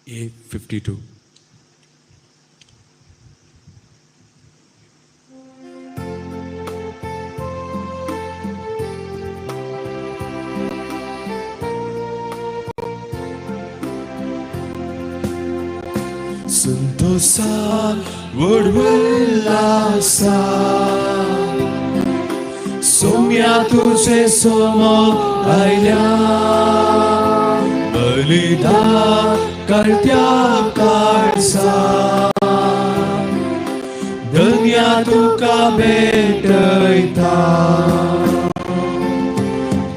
A52. संतोषा वडवल्लासा Saumya तुझे सोमो आयल्या बलिदान करत्या काळसा दन्या तुका भेटयता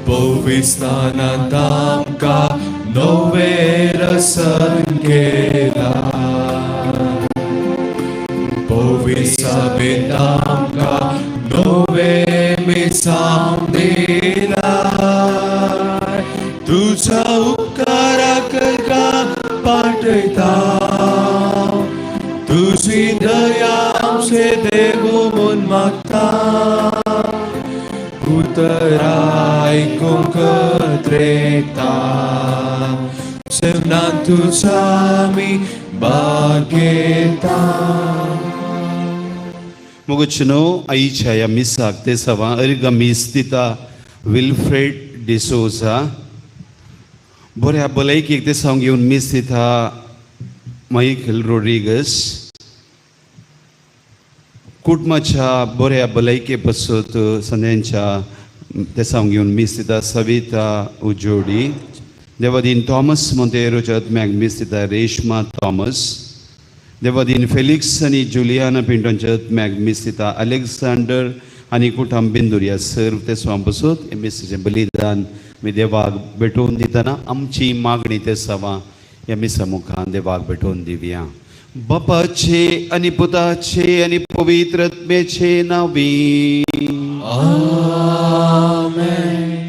पविस्तानांत आमकां नवें रसन केला पविसाबेंत आमकां नवें मिसांव दिलाय तुज्या उपकाराक पाठयता तुजी दया आमचे देगू म्हूण मागता उतरां आयकूंक त्रेता सेवनान तुज्या आमी भाग घेता. मुगुचनो आईच्या ह्या मिसाक ते सवा अर्घ मीस दिता विल्फ्रेड डिसोजा. बऱ्या भलायकेक ते सावंक घेवन मीस दिता मायकल रोड्रिगस. कुटुंबाच्या बऱ्या भलायके पासत संध्यांच्या ते सावंक घेवन मीस दिता सविता उजोडी. देवादीन थॉमस मोंतेरोच्या आत्म्याक मीस दिता रेश्मा थॉमस. देवादीन फेलिक्स आनी जुलियाना पिंटोंच्या आत्म्याक मीस दिता अलेक्सांडर आनी कुटाम बेंदुरिया. सर्व ते स्वाम बसत हे मिसाचें बलिदान आमी देवाक भेटोवन दितना आमची मागणी ते सवा ह्या मिसा मुखान देवाक भेटोवन दिवया. बापाचे आनी पुताचे आनी पवित्र आत्म्याचे नांवी.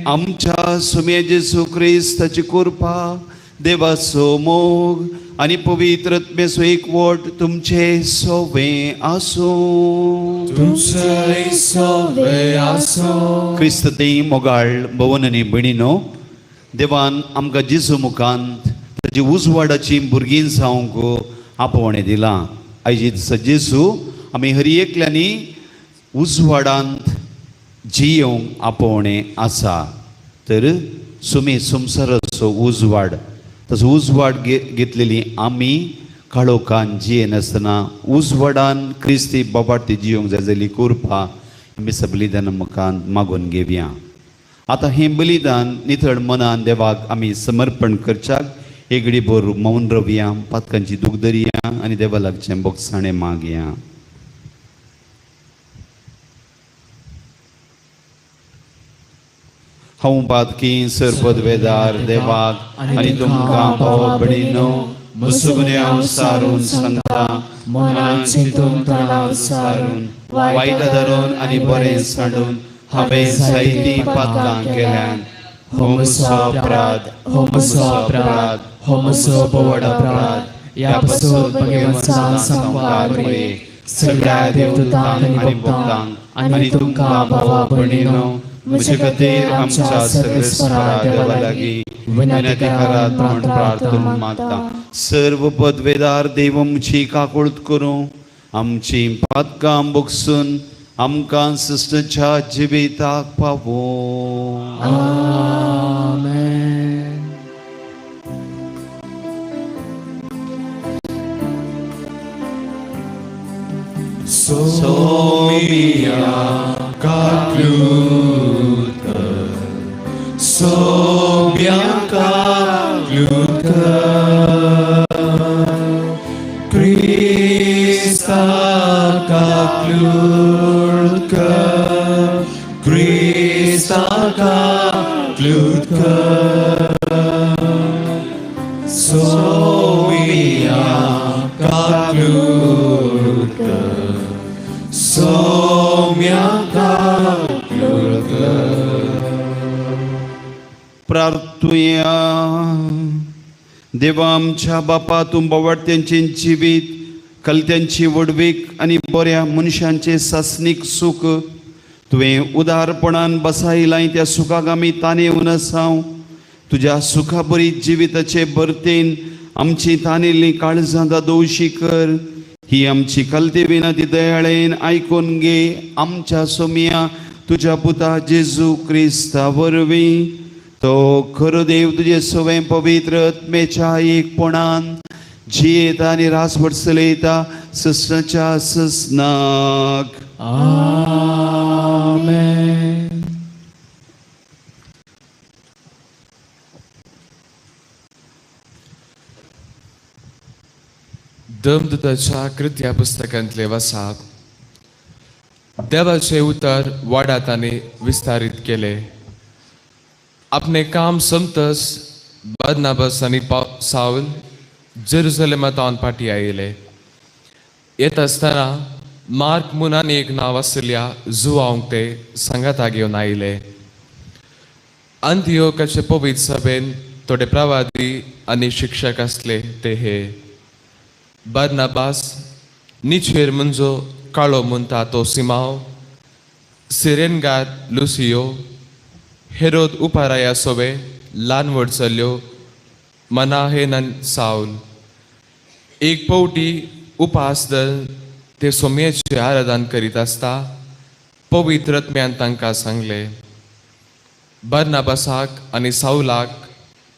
आमच्या सुम्या जेजू क्रिस्ताची कृपा, देवाचो मोग आनी पवित्र आत्म्याचो एकवट तुमचे सोवे आसूं. तुमचे सोवे आसो. क्रिस्त ती मोगाळ भवन आनी भयणीनो, देवान आमकां जेजू मुखान ताची उजवाडाची भुरगीं जावंक आपोवणें दिलां. आयज दिसा जेजू आमी हर एकल्यांनी उजवाडांत जियोवंक आपोवणें आसा. तर सुमी संवसाराचो उजवाड, तसो उजवाड घेतलेली आमी काळोखान जियेनासतना उजवाडान क्रिस्ती बाबाटी जियोंक जाय जाली कृपा आमी बलिदान मुखान मागून घेवया. आतां हें बलिदान नितळ मनान देवाक आमी समर्पण करच्याक एगडी भर मौन रवया, पातकांची दूख धरया आनी देवा लागचें बोगसाणें मागया. हांव पातकी सरपदवेदार देवाक आनी तुमकां भाव भयणीनो म्हजो गुन्यांव सारून सांगता. मनान चिंतून तणाव सारून वायट धरून आनी बरें सांडून हांवें जायतीं पातकां केल्यान. हो म्हजो अपराध, हो म्हजो अपराध, हो म्हजो भोवड अपराध. ह्या पासून भगवंतान सामकार मरे सगळ्या देवदूतांक आनी भक्तांक आनी तुमकां भावा भयणीनो म्हजे खातीर आमच्या सर्वेस्परा देवा लागीं विनंती करात म्हूण प्रार्थना मागता. सर्व पदवेदार देव आमची काकुळट करूं, आमची पातकां बोगसून आमकां सृश्टच्या जिविताक पावों. आमेन. सोमिया काकलूत, सोम्या काकलूत, क्रिस्ता काकलूत, क्रिस्ता काकलूत, सोमिया काकलूत, सोम्या काकलूत. प्रार्थुया. देवा आमच्या बापा, तूं बोवाट्यांचें जिवीत, कलत्यांची व्हडवीक आनी बऱ्या मनशांचें सासणीक सूख तुवें उदारपणान बसायलां. त्या सुखाक आमी ताणेवन आसाव. तुज्या सुखाबरी जिविताचे भरतेन आमची तानिल्ली काळजां दादोशी कर. ही आमची कलते विनंती दयाळेन आयकून घे आमच्या सोमिया तुज्या पुता जेजू क्रिस्ता वरवीं. तो खरो देव तुजे सवें पवित्र आत्मेच्या एकपणान जियेता आनी रासभर चलयता ससनाच्या ससनाक. आमेन. दमदूताच्या कृत्या पुस्तकांतले वसाप. देवाचे उतर वाडात आनी विस्तारीत केले. आपणे काम संतस बर्नाबस आनी सावल जेरुजलेमांत फाटीं आयले. येत आसतना मार्क म्हूण आनी एक नांव आशिल्ल्या जुवांक ते सांगाता घेवन आयले. अंतियोकाचे पवित्र सभेन थोडे प्रवादी आनी शिक्षक आसले ते हे: बार्नाबास, निचेर मुंजो काळो म्हणटा तो सिमाव, सिरेनगार लुसियो, हेरोद उपाराया सोवे ल्हान व्हड चल्यो मनाहेन आनी सावल. एक पवटी उपास धरून ते सोमयेचें आराधन करीत आसता पवित्र आत्म्यान तांकां सांगलें, बर्नाबासाक आनी सावलाक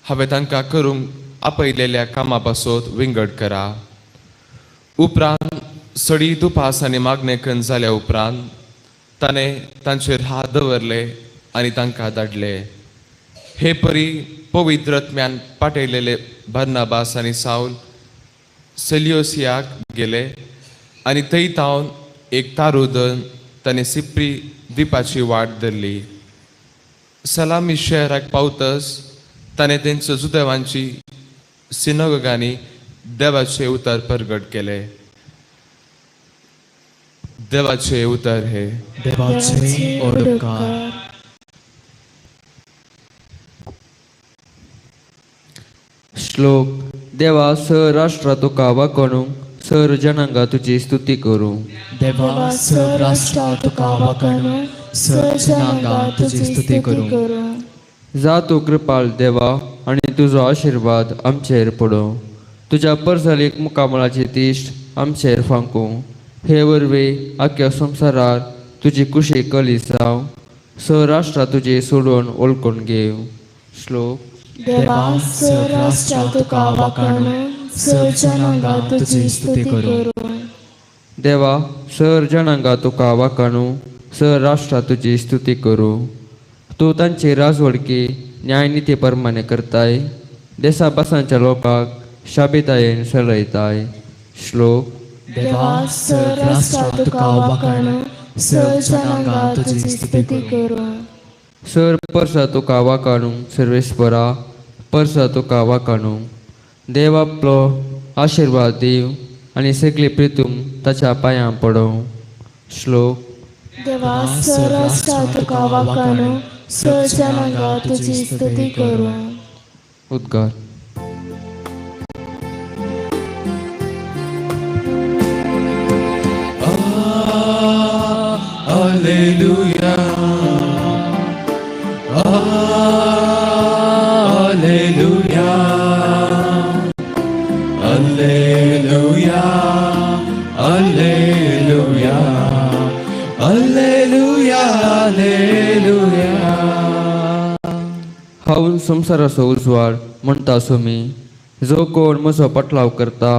हांवें तांकां करूंक आपयलेल्या कामा पासत विंगड करा. उपरांत सडीत उपास आनी मागणें कन्न जाल्या उपरांत ताणें तांचेर हात दवरले आनी तांकां धाडले. हे परी पवित्र आत्म्यान पाठयलेले बर्नाबास आनी सावल सेलियोसियाक गेले आनी थंय तावन एक तारू धरून ताणें सिप्री द्विपाची वाट धरली. सलामी शहराक पावतच ताणें तेंच्या जुदेवांची सिनोगांनी देवाचें उतर परगट केलें. देवाचें उतर हे. देवाचे उपकार. श्लोक. देवा सर राष्ट्रा तुका वाकोणू, सर जनांगा तुजी स्तुती करूं. देवा सर राष्ट्रा तुका वाकाणू, सर जनांगा तुजी स्तुती करूं. जा तूं कृपाल देवा आनी तुजो आशिर्वाद आमचेर पडूं. तुज्या परजलीक मुखामळाची दिश्ट आमचेर फांकूं. हे वरवीं आख्या संवसारार तुजी कुशी कली जावं. स राष्ट्रां तुजी सोडून वळखून घेवं. श्लोक. देवा सर राष्ट्रा तुका वाकाणू, सर जनांगा तुजी स्तुती करूं. देवा सर जनांगा तुका वाकाणू, सर राष्ट्रां तुजी स्तुती करूं. तूं तांची राजवडकी न्यायनिती प्रमाणे करताय. देसा भासांच्या लोकांक शाबितायेन सलयताय. श्लोक. देवा सर राष्ट्रा तुका वाकाणू, सर जनांगा तुजी स्तुती करूं. सर परसा तुका वाकाणू, सर्वेस्परा परसा तुका वाकाणू. देव आपलो आशिर्वाद दिव आनी सगळी प्रितूम ताच्या पांयां पडों. श्लोक. देवा सर राष्ट्रा तुका वाकाणू, सर जनांगा तुजी स्तुती करूं. उद्गार. Alleluia. Alleluia. Alleluia. Alleluia. Alleluia. Alleluia. हांव संवसाराचो उजवाड म्हणटा सुमी. जो कोण म्हजो पाटलाव करता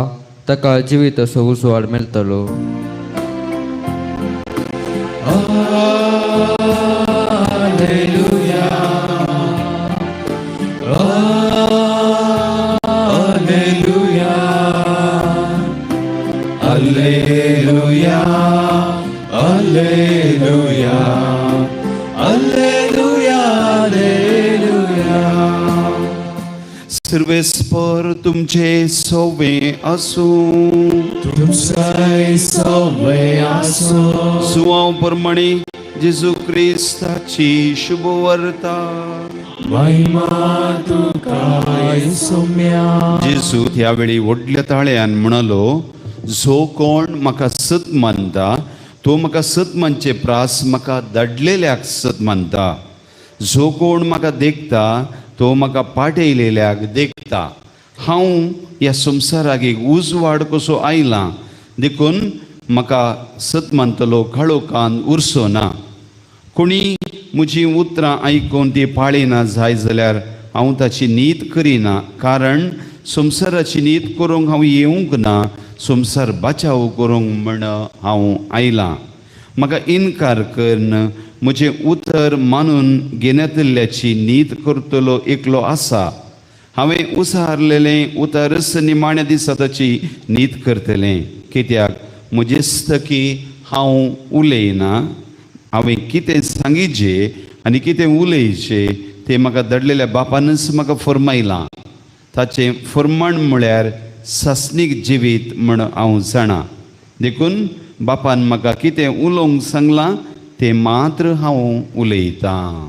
ताका जिवीताचो उजवाड मेळटलो. Alleluia. Alleluia. Alleluia. Alleluia. Alleluia. Alleluia. सर्वेस्पर तुमचे सोवे आसूं. तुमचें सवे आसूं. सुवाव प्रमाणे जेजू क्रिस्ताची शुभवार्ता. महिमा तुका सोम्या. जेजू त्यावेळी व्हडल्या ताळ्यान म्हणालो, जो कोण म्हाका सत मानता तो म्हाका सत मानचे प्रास म्हाका धाडलेल्याक सत मानता. जो कोण म्हाका देखता तो म्हाका पाठयलेल्याक देखता. हांव ह्या संवसाराक एक उजवाड कसो आयला, देखून म्हाका सत मानतलो काळोखान उरचो ना. कोणी म्हजीं उतरां आयकून ती पाळिना जाय जाल्यार हांव ताची नीत करिना, कारण संवसाराची नीत करूंक हांव येवंक ना, संवसार बाचाव करूंक म्हण हांव आयलां. म्हाका इनकार करून म्हजें उतर मानून घेनातिल्ल्याची नीत करतलो एकलो आसा. हांवें उसारलेलें उतरच निमाण्या दिसा ताची नीत करतलें, कित्याक म्हजेस्तकी हांव उलयना. हांवें कितें सांगिचें आनी कितें उलयचें तें म्हाका धाडलेल्या बापानच म्हाका फर्मायलां. ताचें फर्माण म्हळ्यार सासणीक जिवीत म्हण हांव जाणा. देखून बापान म्हाका कितें उलोवंक सांगलां तें मात्र हांव उलयतां.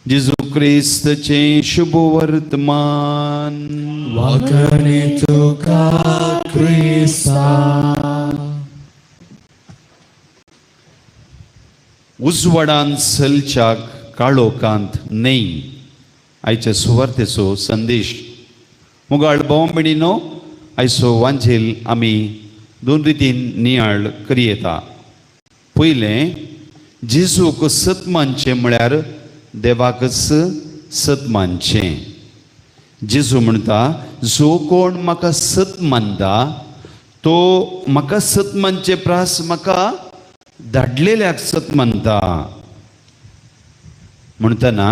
जेजू क्रिस्तचें शुभ वर्तमान. वाकणे तुका क्रिस्ता. उजवाडान चलच्याक काळोखांत न्हय, आयच्या सुवार्तेचो संदेश. मुगाळ भाव भयणीनो, आयचो वांजेल आमी दोन रितीन नियाळ करयेता. पयलें, जेजूक सत मानचें म्हळ्यार देवाकच सत मानचें. जेजू म्हणटा, जो कोण म्हाका सत मानता तो म्हाका सत मानचे प्रास म्हाका धाडलेल्याक सत मानता. म्हणटना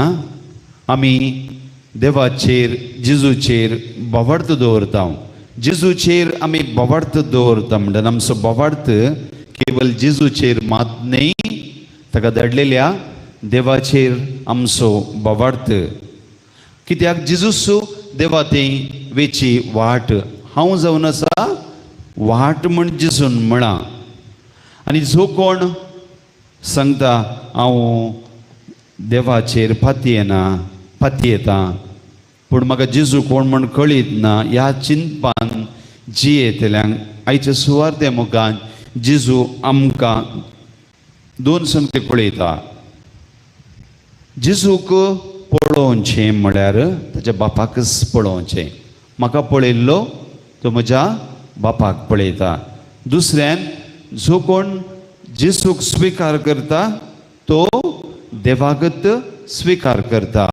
आमी देवाचेर जेजूचेर भावार्थ दवरता. जेजूचेर आमी भावार्थ दवरता म्हणटना आमचो भावार्थ केवल जेजूचेर मात न्हय, ताका धाडलेल्या देवाचेर आमचो भावार्थ. कित्याक जेजूस देवा थंय वेची वाट हांव जावन आसा वाट म्हण जेजून म्हळां. आनी जो कोण सांगता हांव देवाचेर पातयेना पातयेता पूण म्हाका जेजू कोण म्हण कळीत ना, ह्या चिंतपान जियेतल्यांक आयच्या सुवार्ते मुखान जेजू आमकां दोन संगती कळयता. जेजूक पळोवचें म्हळ्यार ताच्या बापाकच पळोवचें. म्हाका पळयल्लो तो म्हज्या बापाक पळयता. दुसऱ्यान, जो कोण जेजूक स्विकार करता तो देवागत स्विकार करता.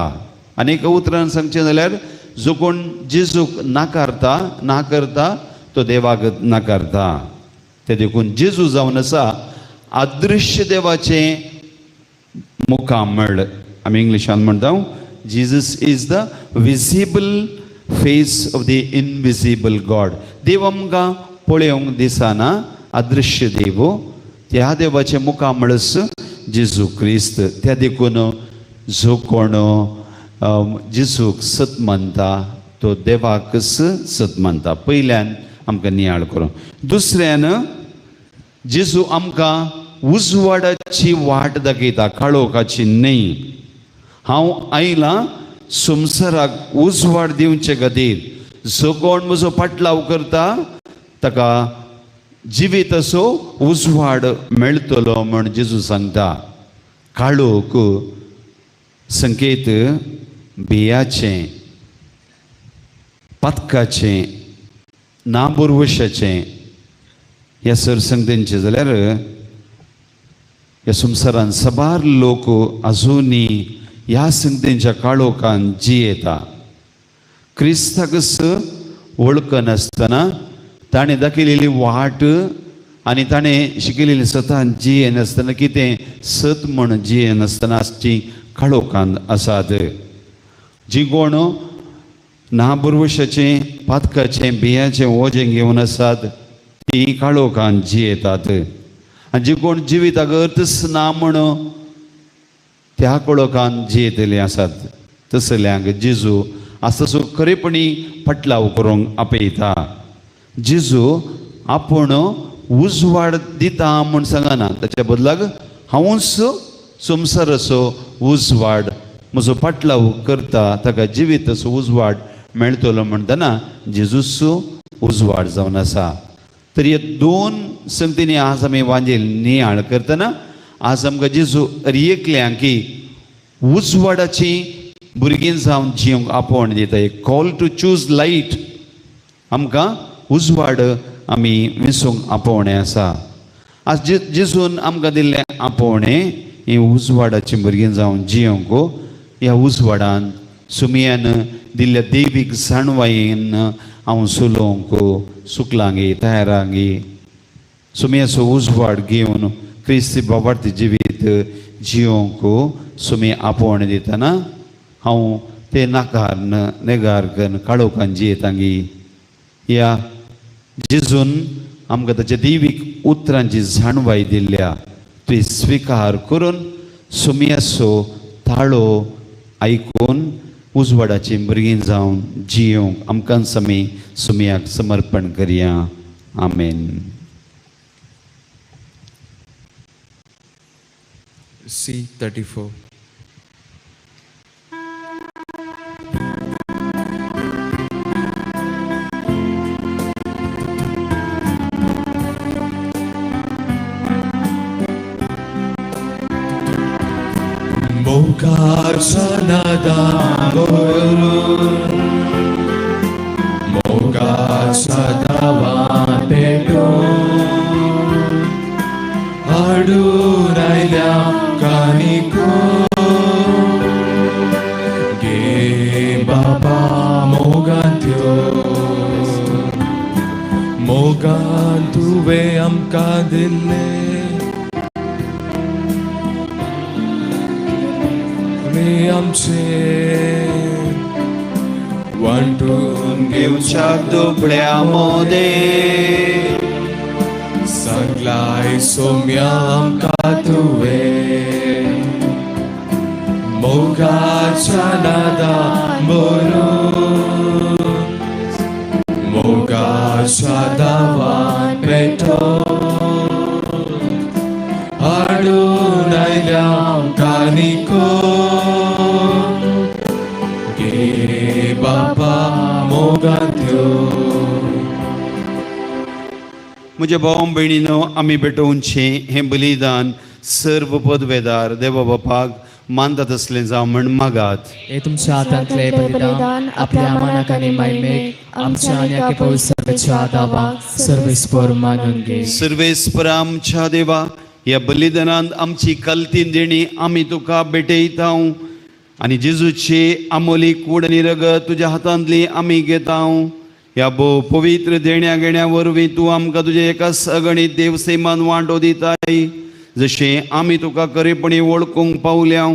आनी एका उतरान सांगचें जाल्यार जो कोण जेजूक नाकारता ना करता तो देवागत नाकारता. ते देखून जेजू जावन आसा अदृश्य देवाचें मुखामळ. आमी इंग्लिशान म्हणटा, Jesus is the visible face of the invisible God. देव आमकां पळोवंक दिसना, अदृश्य देव, त्या देवाचें मुखामळच जेजू क्रिस्त. त्या देखून जो कोण जेजूक सत मानता तो देवाकच सत मानता. पयल्यान आमकां नियाळ करूं. दुसऱ्यान, जेजू आमकां उजवाडाची वाट दाखयता, काळोखाची न्हय. हांव आयलां संवसाराक उजवाड दिवचे खातीर. जो कोण म्हजो पाटलाव करता ताका जिवीत असो उजवाड मेळटलो म्हण जेजू सांगता. काळोख संकेत भियाचें, पातकाचें, नाबुरवशाचें. ह्या सरसंगतेंचें जाल्यार ह्या संवसारान साबार लोक अजुनूय ह्या संगतेंच्या काळोखान जियेता. क्रिस्ताकच वळखनासतना ताणें दाखयलेली वाट आनी ताणें शिकयलेली सतान जियेनासतना, कितें सत म्हण जियेनासतना आसची काळोखान आसात. जी कोण नाबुरवशाचें, पातकाचें, बियाचें ओजें घेवन आसात ती काळोखान जियेतात. आनी जी कोण जिविताक अर्थच ना म्हण त्या काळोखान जियेतले आसात. तसल्यांक जेजू आसा सो खरेपणी फाटलाव करूंक आपयता. जेजू आपूण उजवाड दिता म्हूण सांगना, ताच्या बदलाक हांवूच संवसाराचो उजवाड, म्हजो फाटलाव करता ताका जिवीत असो उजवाड मेळटलो म्हणटना जेजूच उजवाड जावन आसा. तर हे दोन संगतींनी आज आमी वांजेल नियाळ करतना आज आमकां जेजू एकल्यांक की उजवाडाची भुरगीं जावन जिवंक आपोवण दिता. एक कॉल टू चूज लायट. आमकां उजवाड आमी विसूंक आपोवणें आसा. आज जेजून आमकां दिल्लें आपोवणें ही उजवाडाची भुरगीं जावन जिवंक. ह्या उजवाडान सुमयान दिल्ल्या देवीक जाणवायेन हांव चलोवंक सुकलांगी तयारांगी. सुमयाचो उजवाड घेवन क्रिस्ती बाबार्थी जिवीत जिवंक सुमी आपोवणें दितना हांव ते नाकारन नेगार कन्न काळोखान जियेतांगी. ह्या जेजून आमकां ताच्या देवीक उतरांची जाणवाय दिल्ल्या ती स्विकार करून सुमयाचो ताळो आयकून उजवाडाची भुरगीं जावन जियोंक आमकां आमी सुमयाक समर्पण करया. आमेन. C 34. मोगाच्या नादावरून, मोगाच्या दावान पेटोवन हाडून आयल्या कानिको गे बाबा मोगान त्यो, मोगान तुवें आमकां दिल्लें आमी आमचे वांटून घेवच्याक दुबळ्या मोदें सांगलाय सोम्या आमकां तुवें मोगाच्या नादा बरोवन, मोगाच्या दावान पेटोवन हाडून आयल्या कानिको गे बाबा मोगान त्यो. म्हज्या भाव भयणीनो, आमी भेटोवचें हें बलिदान सर्व पदवेदार देवा बापाक मानता तसलें जावं म्हण मागात. हे तुमच्या हातांतले बलिदान आपल्या मनाक आनी मायमेक आमच्या आनी आख्या पवित्र सभेच्या दावाक सर्वेस्पर मानून घे. सर्वेस्पर आमच्या देवा, ह्या बलिदानांत आमची कलतीन देणी आमी तुका भेटयता आनी जेजूची आमोली कूड आनी रगत तुज्या हातांतली आमी घेता. ह्या भोव पवित्र देण्या घेण्या वरवीं तूं आमकां तुजें एका सगणीत देवसेमान वांटो दिताय. जशें आमी तुका खरेपणी वळखूंक पावल्या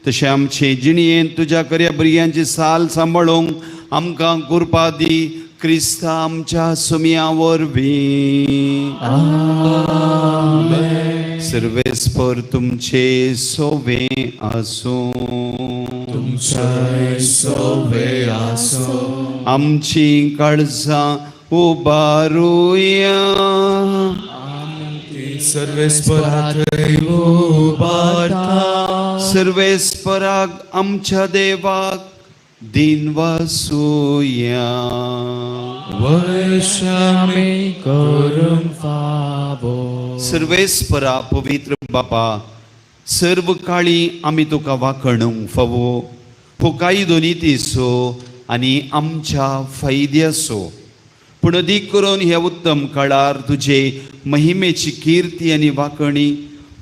तशें आमचे जिणयेंत तुज्या खऱ्या भुरग्यांची साल सांबाळूंक आमकां कृपा दी, क्रिस्ता आमच्या सुमया वरवीं. सर्वेस्पर तुमचे सोवे आसूं. तुमचे सोवे आसो. आमची काळजां उबारुया. सर्वेस्परा थंय उबारता. सर्वेस्पराक आमच्या देवाक दिन वासूया. वैशामी करूंक फावो. सर्वेस्परा पवित्र बापा, सर्व काळी आमी तुका वाखणूंक फावो. हो कायदो नितीचो आनी आमच्या फायद्याचो, पूण अदीक करून ह्या उत्तम काळार तुजे महिमेची किर्ती आनी वाखणी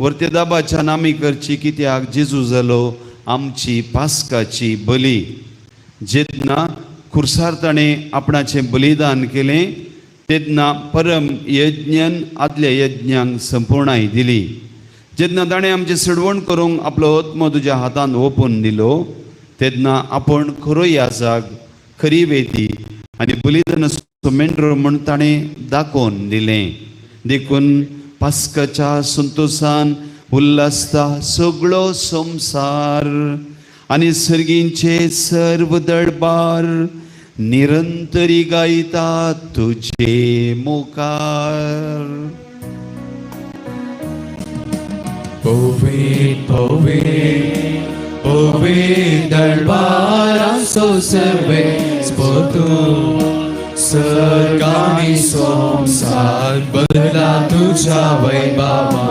वर्तेदाबाच्यान आमी करची, कित्याक जेजू जालो आमची पास्काची बली. जेन्ना खुर्सार ताणें आपणाचें बलिदान केलें तेन्ना परम यज्ञान आदल्या यज्ञांक संपूर्णाय दिली. जेन्ना ताणें आमचें सडवण करूंक आपलो आत्मो तुज्या हातांत ओपून दिलो तेन्ना आपण खरो याजाक, खरी वेदी आनी बलिदानाचो मेंढरो म्हूण ताणें दाखोवन दिलें. देखून पास्काच्या संतोसान उल्हासता सगळो संवसार आनी सर्गींचे सर्व दरबार निरंतरी गायता तुजे मुखार. पवित पवित पवित दरबाराचो सर्वेस्पर तूं, सर्गानी संवसार बदला तुज्या वैभवा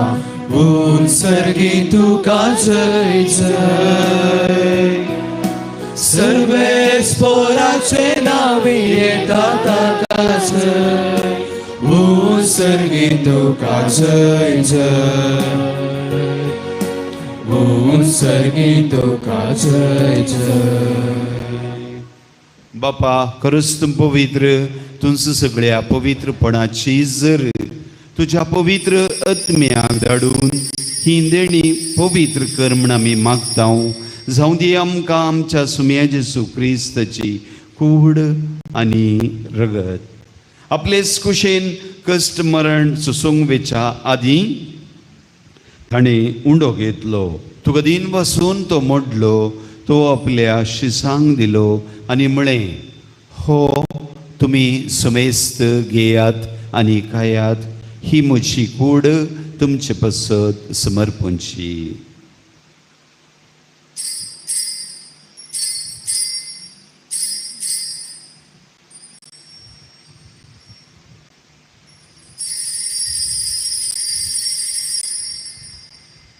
उंच सर्गी तुका जय जय. सर्वेस पोराचे नावी येता ताकाच उत्सर्गी तुका जय जय उत्सर्गी तुका जय जय. बापा खरंच तूं पवित्र, तुमच सगळ्या पवित्रपणाची जर तुज्या पवित्र आत्म्याक धाडून ही देणी पवित्र कर म्हण आमी मागता. जावं दी आमकां आमच्या सुम्या जेसू क्रिस्ताची कूड आनी रगत. आपलेच कुशेन कश्ट मरण सोसूंक वेच्या आदीं ताणें उंडो घेतलो, तुका दीन बसून तो मोडलो, तो आपल्या शिसांक दिलो आनी म्हळें, हो तुमी समेस्त घेयात आनी खायात, ही म्हजी कूड तुमचे पासत समर्पणची.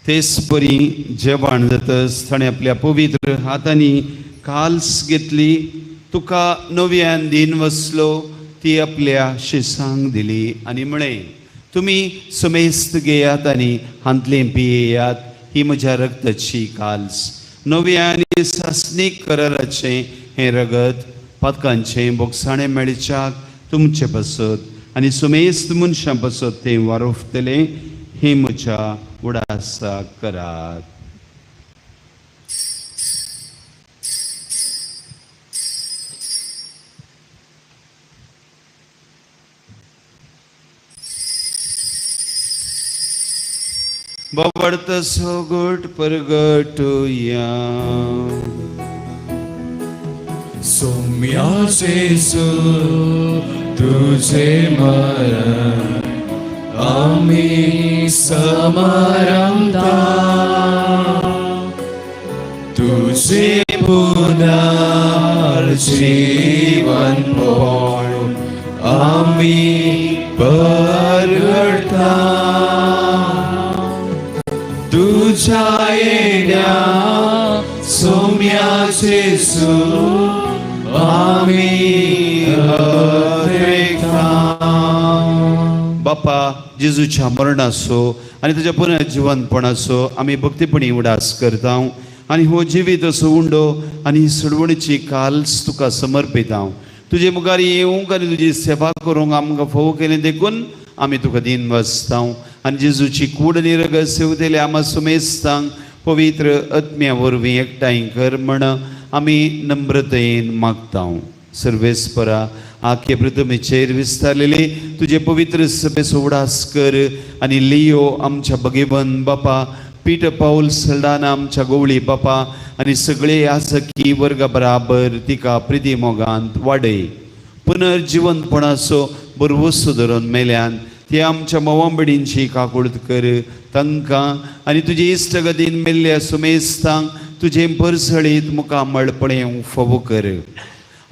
तेच परी जेवण जातच ताणें आपल्या पवित्र हातांनी काल्स घेतली, तुका नव्यान दीन वसलो, ती आपल्या शिसांक दिली आनी म्हळें, तुमी समेस्त घेयात आनी हांतलें पियेयात, ही म्हज्या रक्ताची काल्स, नव्या आनी सासणीक कराराचें हें रगत पातकांचें बोगसाणें मेळच्याक तुमचे पासत आनी सुमेस्त मनशां पासत तें वारोवतलें, हें म्हज्या उडासाक करात. बाबडत सोगट परगटुया. सोम्या जेजू तुझे मरण आम्ही समारंभता, तुझे पुनर्जीवन पण आम्ही परगटता, तुझ्या येण्या सोम्या जेजू आम्ही अपेक्षा. बापा जेजूच्या मरणाचो आनी ताच्या पुनर्जिवनपणाचो आमी भक्तीपणी उडास करता आनी हो जिवीत असो उंडो आनी ही सोडवणीची काल्स तुका समर्पिता. तुजे मुखार येवंक आनी तुजी सेवा करूंक आमकां फोव केली देखून आमी तुका दीन बसता आनी जेजूची कूड आनी रगत सेवतले आमा सुमेस्तांक पवित्र आत्म्या वरवीं एकठांय कर म्हण आमी नम्रतयेन मागता. सर्वेस्परा आखे पृथ्वीचेर विस्तारलेले तुजे पवित्र सभेचो उडास कर आनी लियो आमच्या भगेवन बापा, पीटर पावल सल्डाना आमच्या गोवळी बापा आनी सगळे आसकी वर्गा बराबर तिका प्रिती मोगांत वाडय. पुनर्जिवनपणाचो बरवसो धरून मेल्यान ते आमच्या मोवांबडींची काकूळत कर तांकां आनी तुजे इश्टगतीन मेल्ल्या सुमेस्तांक तुजें परसळीत मुखामळपणें फावो कर.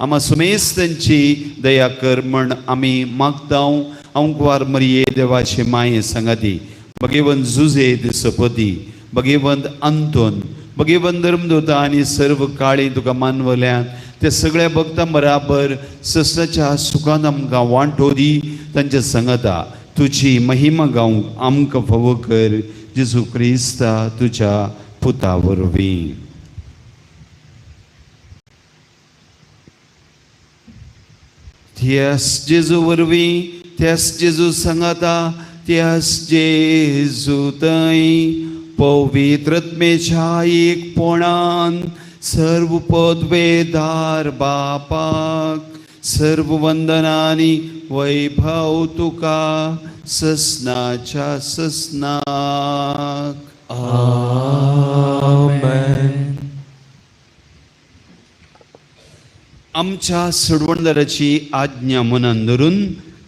आमा सुमेस्तांची दया कर म्हण आमी मागता. अंकवार मरिये देवाचे माये सांगाती, भगेवंत जुजे सपती, भगेवंत अंतोन, भगेवंत धर्मदोता आनी सर्व काळी तुका मानवल्यान ते सगळ्या भक्तां बराबर सस्नाच्या सुखान आमकां वांटो दी. तांच्या सांगाता तुजी महिमा गावंक आमकां फावो कर, जेजू क्रिस्ता तुज्या पुता वरवीं. त्यास जेजू वरवीं, त्यास जेजू सांगाता, त्यास जेजू थंय पवित्रत्मेच्या एकपणान सर्व पदवेदार बापाक सर्व वंदनानी वैभव तुका ससनाच्या ससनाक. आमेन. आमच्या सोडवणदाराची आज्ञा मनान धरून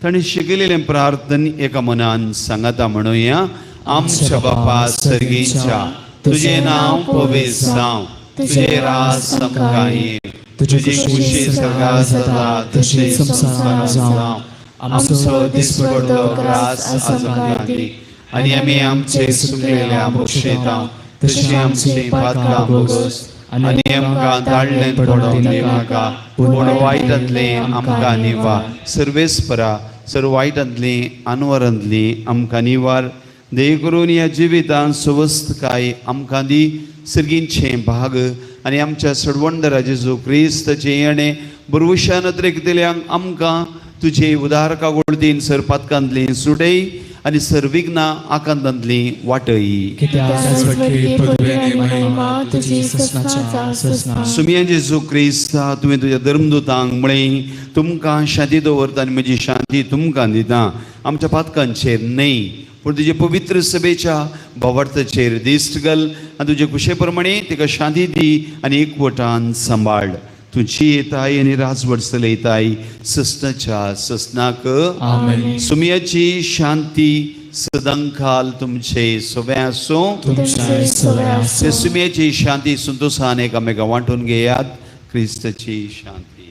ताणें शिकयलेलें प्रार्थन एका मनान सांगाता म्हणुया. आमच्या बापा सर्गीच्या, तुजें नांव पवित्र जावं, तुजें राज आमकां ये, तुजी खुशी सर्गात जाता तशी संवसारांत जावं. आमचो दिसपडतो ग्रास आज आमकां दी आनी आमी आमचे सुकलेल्या बक्षयता तशी आमची पातकां भोगोस आनी आमकां धाडलें पडोवंक दिनाका, पूण वायटांतलें आमकां निवार. सर्वेस्परा सर्व वायटांतलीं अनवरांतलीं आमकां निवार. देव करून ह्या जिवितांत सवस्तकाय आमकां दी, सर्गींचें भाग आनी आमच्या सडवणदारा जेजू क्रिस्ताचें येणें बरवशान नदरेक दिल्यांक आमकां तुजे उदार कागोळतीन सरपातकांतलीं सुटय आनी सर्विघ्नां आकांतांतलीं वाटय. कित्याक राजवटकी पदवी पदवी आनी आनी महिमा महिमा तुजी तुजी ससनाच्या ससनाच्या ससना. सुमया जेजू क्रिस्ता, तुवें तुज्या धर्मदूतांक म्हळें, तुमकां शांती दवरता आनी म्हजी शांती तुमकां दिता. आमच्या पातकांचेर न्हय, पूण तुजे पवित्र सभेच्या भावार्थाचेर दिश्ट घाल आनी तुजे कुशे प्रमाणे तिका शांती दी आनी एकवटान सांबाळ. तुजी येताय आनी राजवट चलयताय ससनाच्या ससनाक. आमेन. सुमयाची शांती सदांकाल तुमचे सगळे आसूं. तुमच्या सगळ्या ते आसूं. सुमयाची शांती संतोषान एकामेका वांटून घेयात. क्रिस्ताची शांती.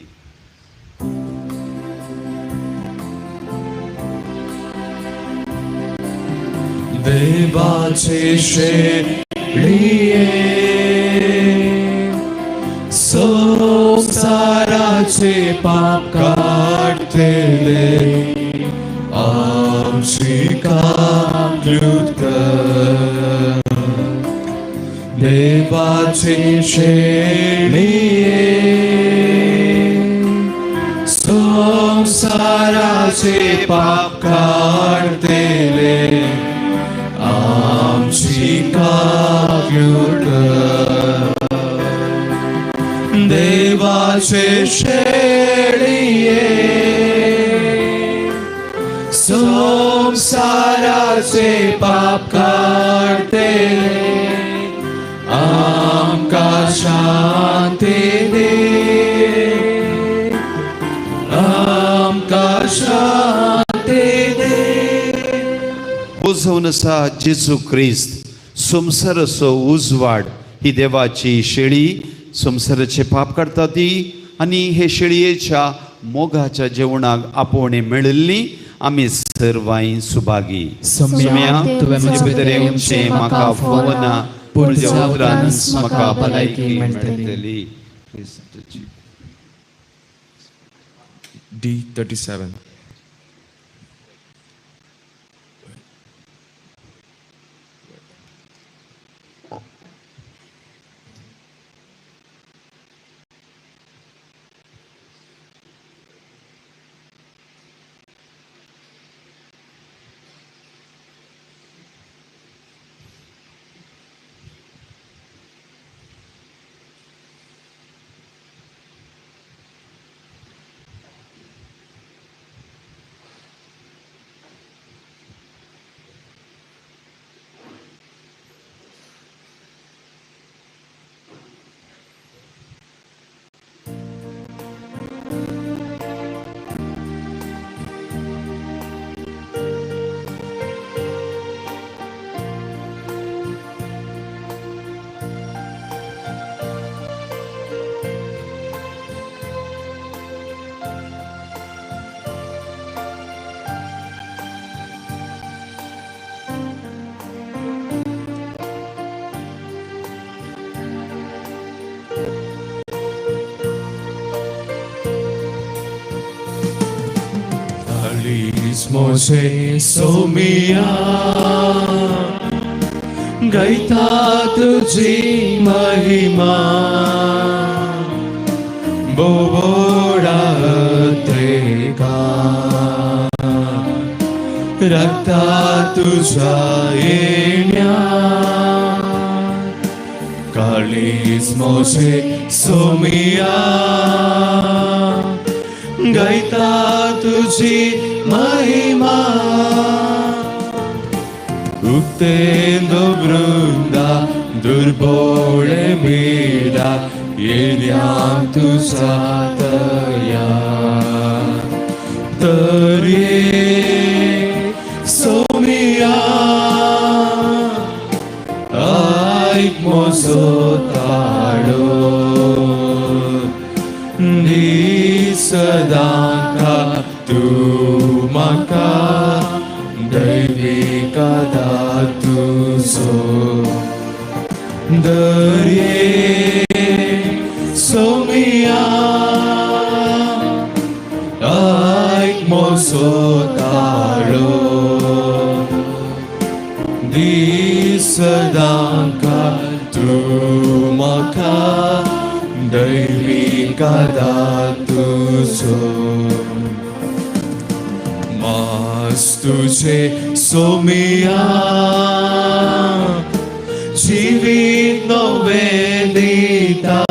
देवाचे शेळये, संसाराचे पाप काडटले, आमची काकलूत कर. देवाचे शेळये, संसाराचे पाप काडटले, आमची काकलूत कर. देवाचे शेळये, संसाराचे पाप काडटले, आमकां शांती दी, आमकां शांती दी. उजवून आसा जेजू क्रिस्त, संवसाराचो उजवाड. ही देवाची शेळी संवसाराचे पाप काडटा ती, आनी हे शेळयेच्या मोगाच्या जेवणाक आपोवणें मेळिल्ली आमी सर्वांय सुभागी. सुम्या, तुवें म्हजे भितर येवचें म्हाका फावना, पूण तुज्या उतरान म्हाका भलायकी मेळटली. क्रिस्ताची. D37. Mose Somia गायता तुझी महिमा, बोबोडा त्रेका रक्ता तुझा येण्या. काळीज मोसे सोमिया गायता तुझी महिमा. उक्तेंदो वृंदा दुर्बोळे मेडा येण्या तुझा तया तर ये सोमिया, ऐक म्हजो ताळो, दी सदांका तूं म्हाका दैवीक आदार तुजो. दरये सोमिया आयक म्हजो ताळो दिसदांका तूं म्हाका दैवी आदार तुजो मास तुझे सोमिया जिवीत नवें दिता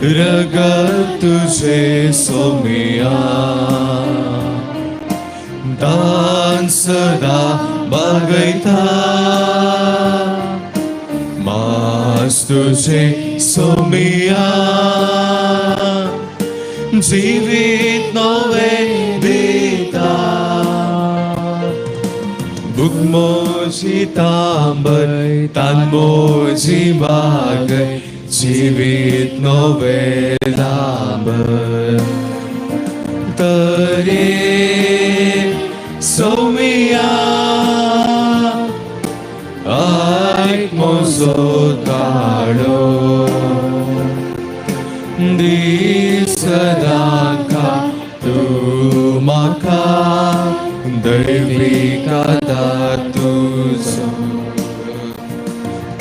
रगत तुझे सोमिया दान सदा बागयता मास तुझे सोमिया जिवीत नवें दिता भूक म्हजी तांबय तान म्हजी बागय जिवीत नवें दांबर तरी सोमिया आयक म्हजो ताळो दिसदांका तूं म्हाका दैवी आदार तुजो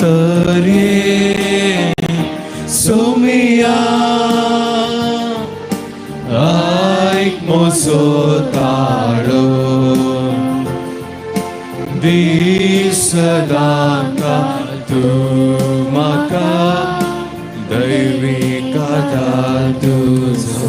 तरी सोमिया आयक म्हजो ताळो दिसदांका तूं म्हाका दैवी आदार तुजो.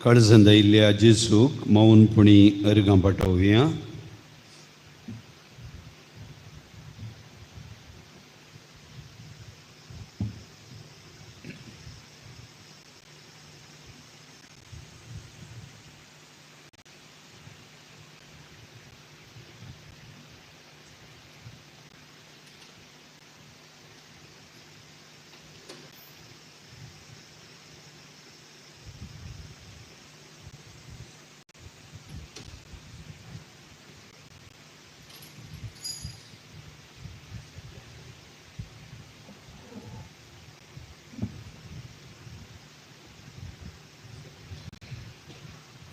काळजांत आयिल्ल्या जेजूक मौनपणी अर्गां पाठोवया.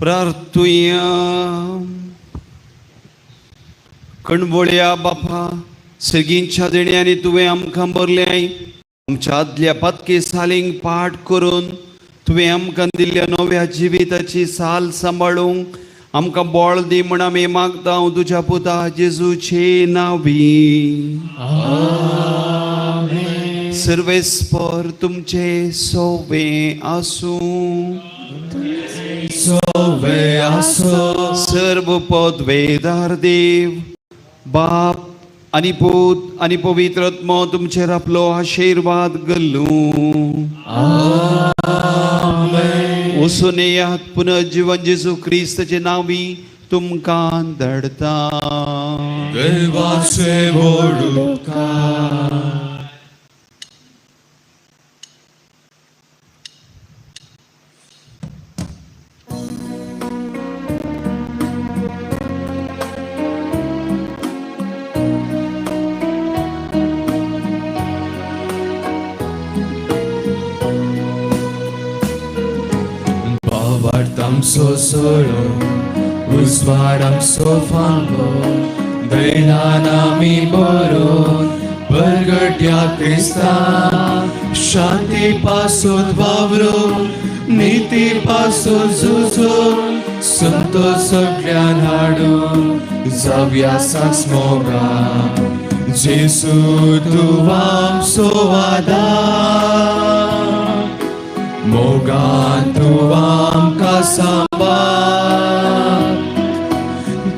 प्रार्थुया. कणबोळ्या बापा, सर्गींच्या देण्यांनी तुवें आमकां भरलें. आमच्या आदल्या पातके सालींक पाठ करून तुवें आमकां दिल्ल्या नव्या जिविताची साल सांबाळूंक आमकां बळ दी म्हण आमी मागता तुज्या पुता जेजूचे नांवी. सर्वेस्पर तुमचे सोवे आसूं. सोवे आसो. सर्व पदवेदार देव बाप आनी पूत आनी पवित्र आत्मो तुमचेर आपलो आशिर्वाद घालूं. वचून येयात पुनर्जीवन जेजू क्रिस्ताचे नांवी तुमकां धाडता. देवाचे व्हड उपकार. आमचो सोरो उजवाड आमचो फांगो दैनान आमी बरोवन बरगट्या क्रिस्ता शांती पासून वावरून निती पासून झुजून संतोष सगळ्यान हाडून जावया साक्ष मोगा जेसू तूं आमचो आदार मोगान तूं आमकां सांबाळ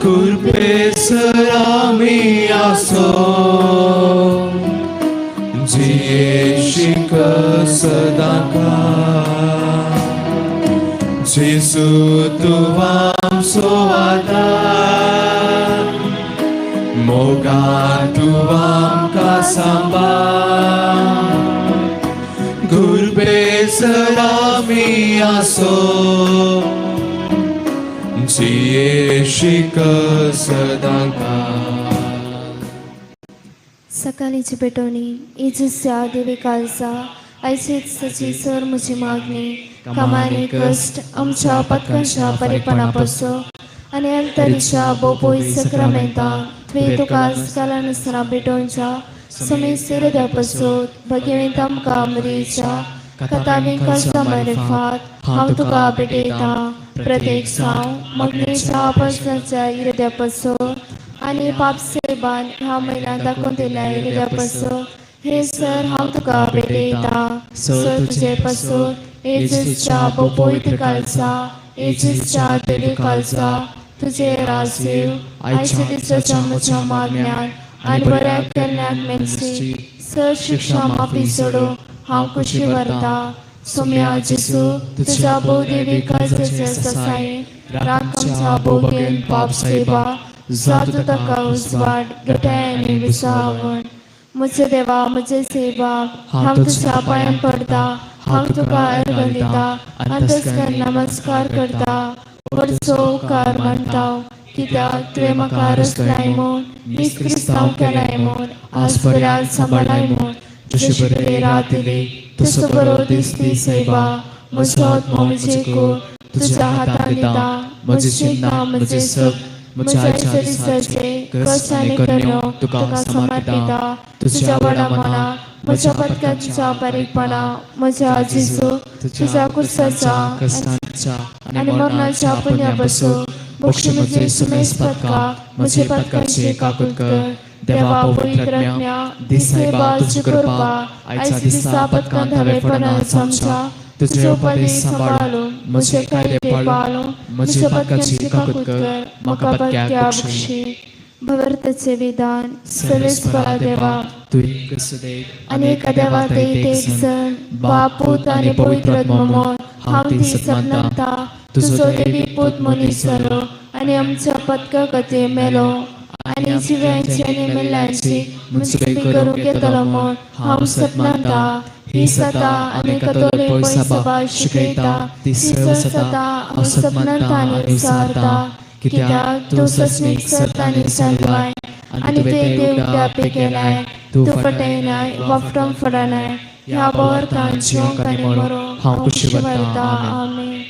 कृपेसर आमी आसो जिये शिक सदांकाळ जेजू तूं आमचो आदार मोगान तूं आमकां सांबाळ गुरबेसर आमी आसो जिये शिक सदांकाळ. सकाळीची पेटवणी. येजूच्या देवी कालसा आयची सची सर म्हजी मागणी कामांनी कश्ट आमच्या पत्कांच्या परेपणा पासून आनी अंतरीच्या बोपोय सक्रामेंता तुवें तुका कालानुसार भेटोवच्या समेस्त हृदया पासून भगवंत आमकां मरीच्या कथावी कसा मारिफात हांव तुका भेटयता. प्रत्येक साव मागणेच्या पसनाच्या हृदया पासून आनी पापसेबान ह्या म्हयन्यांत दाखोवन दिल्या हृदया पासून हे सर हांव तुका भेटयता. सर तुजे पासून येजूच्या बोपोयत कालसा येजूच्या देवी कालसा तुझे राजीव आयच्या दिसाच्या म्हज्या मागण्यान आनी बऱ्या केल्ल्याक मेळची सर शिक्षा माफी सोडू हांव खुशी व्हरता. सोम्या जेसू तुझ्या भोवदेवी काळजाचे ससाई राख आमच्या भोगेन पाप साहेबा जातू ताका उजवाड गटाय आनी विसावण. म्हजे देवा म्हजे सेवा हांव तुज्या पांयां पडटा हांव तुका अर्घ दिता अंतस्कर नमस्कार करता वरचो उपकार मानता कित्याक तुवें म्हाका रचलाय म्हूण नीज क्रिस्तांव केलाय म्हूण आज बऱ्यान सांबाळाय म्हूण जशी बरे रात दिली तसो बरो दीस दी सायबा. म्हजो आत्मो म्हजे कूड तुज्या हातान दिता म्हजी चिंता म्हजें सग म्हज्या आयच्या दिसाचे कश्ट आनी करण्यो तुका समर्पिता. तुज्या व्हडा मना म्हज्या पदकांच्या बारीकपणा म्हज्या जेजू तुज्या कुर्साच्या कश्टांच्या आनी मरणाच्या पुण्या पासून बक्षी म्हजे सुमेस पदका म्हजे पदकांचे काकूत कर. देवा पवित्र आत्म्या दिसायबा तुजी कृपा आयच्या दिसा पदकांत हांवें पडना आमच्या तुजे उपदेश सांबाळून म्हजे कायदे पाळून म्हजे पदकाची काकूत कर म्हाका पदक्याक बक्षी. भवर्थचे विधान. सर्वेस्परा देवा तूं एक सुदेव आनी एका देवा ते एक सण बाप पूत आनी पवित्र आत्मो म्हूण हांव ती सपनांता. तुजो देवी पूत मनीस जालो आनी आमच्या पदका खातीर मेलो आनी जिव्यांची आनी मेल्ल्यांची मुंसबी करूंक येतलो म्हूण हांव सपनांता. ही सता आनी कतोले पयसबा शिकयता ती सता हांव सपनांता आनी विचारता कित्याक तूं सस्मीक सत आनी सांजवाय आनी तुवें देव उगडापे केलाय तूं फटयनाय वाफटोंक फडनाय ह्या बोवार्थान जिवंक आनी मरोंक हांव खुशी व्हरता. आमेन.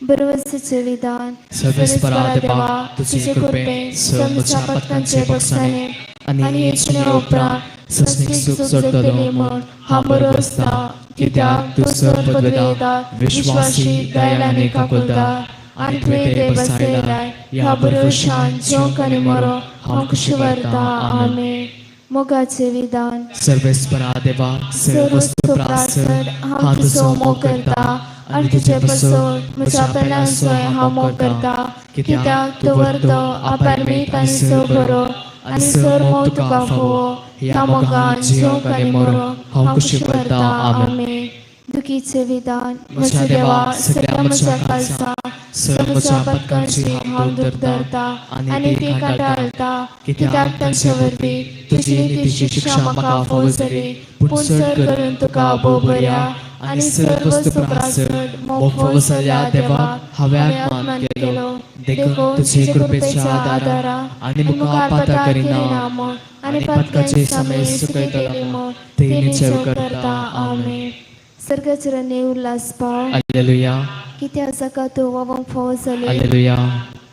बरोवरचें विधान. सर्वेस्परा देवा तुजे कृपेन सर म्हज्या पदकांचे बक्षाने आनी येचने उपरांत सस्नीक सूख जोडटलो म्हूण हांव बरो आसता कित्याक तूं सर पदवेदार विश्वासी दयाळ आनी काकुळदार आनी तुवें ते बसयलाय ह्या भरवशान जिवंक आनी मरोंक हांव खुशी व्हरता. आमेन. मोगाचें विधान. सर्वेस्परा देवा सर्वस्तु प्रासर हांव तुजो मोग करता आनी तुजे पासून म्हज्या पेल्यांचोय हांव मोग करता कित्याक तूं वर्तो आपारमीत आनी सर बरो आनी सर मोग तुका फावो ह्या मोगान जिवंक आनी मरोंक हांव खुशी व्हरता. आमेन. दुखीचें विधान. म्हज्या देवा सगळ्या म्हज्या कालसा सर म्हज्या पदकांची हांव दूख धरता आनी ती कांटाळटा कित्याक तांचे वरवीं तुजी नितीची शिक्षा म्हाका फावो जाली पूण चड करून तुका भोव बऱ्या आनी सर्व सुप्रासर मोग फावो जाल्ल्या देवाक हांवें अपमान केलो देखून तुजे कृपेच्या आदारा आनी मुखार पाता करिना म्हूण आनी पदकाचे समय सुकयतलो म्हूण ते निश्चय करता. आमेन. सर्गाचरणे उल्हास पाव. हालेलुया. कित्याक जाका तूं वावंक फावो जाले हालेलुया.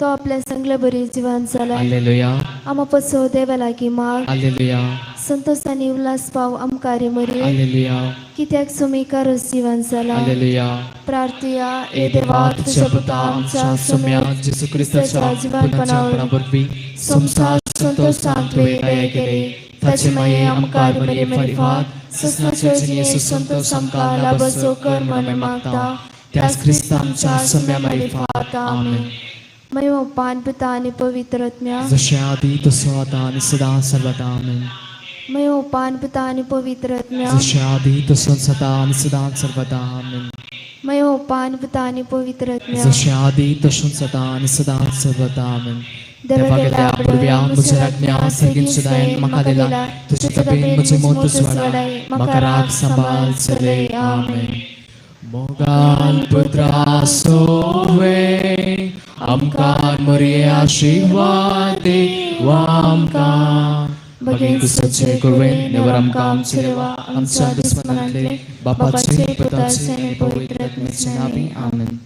तो आपल्या संगले बरी जिवन जाला. हालेलुया. आमा पसो देवा लागीं माग. हालेलुया. संतोष आनी उल्हास पाव आमकां रे मरे हालेलुया. कित्याक सुमीकारच जिवन जाला. हालेलुया. प्रार्थया. ए देवा तुझ्या पुता आमच्या सोम्या जेजू क्रिस्ताच्या पुनर्जन्मा वरवीं संसार संतोषान तुवें दया केली ताचे माये आमकां मरे मरिफात ससनाच्या जिणेचो संतोष आमकां लाभचो कर म्हूण मागता त्याच क्रिस्ता आमच्या सोम्या मारिफात. आमेन. महिमा पान पिता आनी पवित्र आत्म्या. जशें आदी तसो आतां आनी सदां सर्वदा. आमेन. महिमा पान पिता आनी पवित्र आत्म्या. जशें आदी तसो सदां आनी सदां सर्वदा. आमेन. महिमा पान पिता आनी पवित्र आत्म्या. जशें आदी तशें सदां आनी सदां सर्वदा. आमेन. देवा गेल्या बुडव्या म्हज्या राज्ञा सर्गीन सुदायन म्हाका दिला तुजे तबेन म्हजे मोत उजवाडाय म्हाका राग सांबाळ चलय आमेन. मोगान पुत्रा सोवे आमकां मोरये आशिर्वाद देवा आमकां बगेन कुसचे कुरवेन नेवर आमकां आमचे देवा आमच्या दुस्मनांतले बापाचे पुताचे आनी पवित्र आत्म्याचे नांवी आमेन.